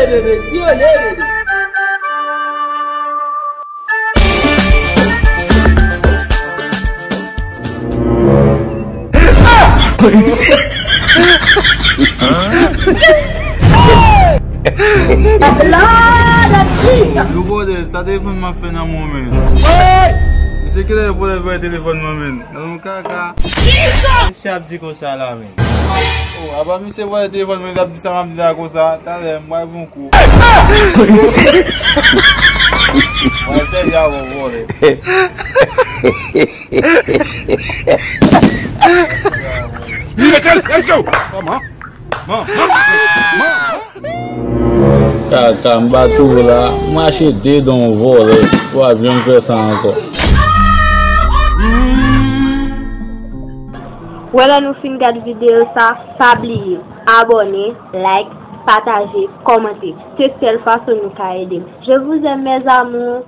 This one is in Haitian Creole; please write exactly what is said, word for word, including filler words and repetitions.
Bebe, si yo le bebe. The blood of Jesus. Yo vòlè, sa telefòn mwen ap fè nan mwen menm. Misye kilè vòlè vòlè telefòn mwen menm. Nan yon kaka. Misye ap di konsa la menm. Oh, apa misye vòlè telefòn mwen, l ap di sa m ap di la konsa. Talè m pral pran kou. Mwen sèvi avè w vòlè. Li mete l, let's go! Kòman? Man, man, man. Kaka, m pa tou la, m rache de dan w vòlè, w ap janm fè sa ankò. Wè lè nou fin gad videyo sa, pa bliye abòne, like, pataje, kòmante. Se sèl fason nou ka ede m. Je vous aime mes amours.